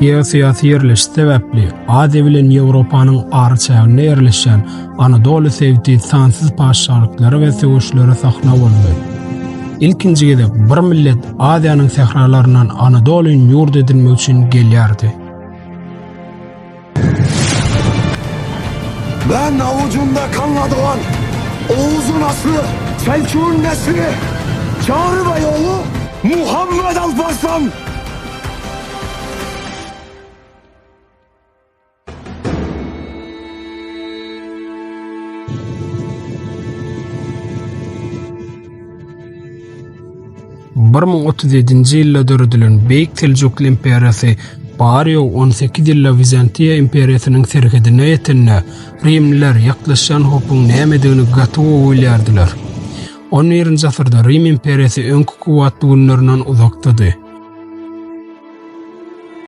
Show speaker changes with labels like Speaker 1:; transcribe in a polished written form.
Speaker 1: Geosyýasy ýerleşişi sebäpli Aziýa bilen Ýewropanyň araçäginde ýerleşýän Anadoly sebiti sansyz patyşalyklara we söweşlere sahna boldy. Ilkinji gezek bir millet Aziýanyň sähralaryndan Anadolyny ýurt edinmek üçin gelýärdi.
Speaker 2: Ben avucumda kanla doğan Oğuz'un aslı, Selçuk'un nesli, Çağrı Beyoğlu, Muhammed Alparslan.
Speaker 1: 1037-nji ýylda döredilen Beýik Seljukly imperiýasy bary-ýogy 18 ýylda Wizantiýa imperiýasynyň serhedine ýetende, rimliler ýaklaşýan howpuň nämedigini gaty gowy bilýärdiler. On birinji asyrda Rim imperiýasy öňki kuwwatly günlerinden uzakdady.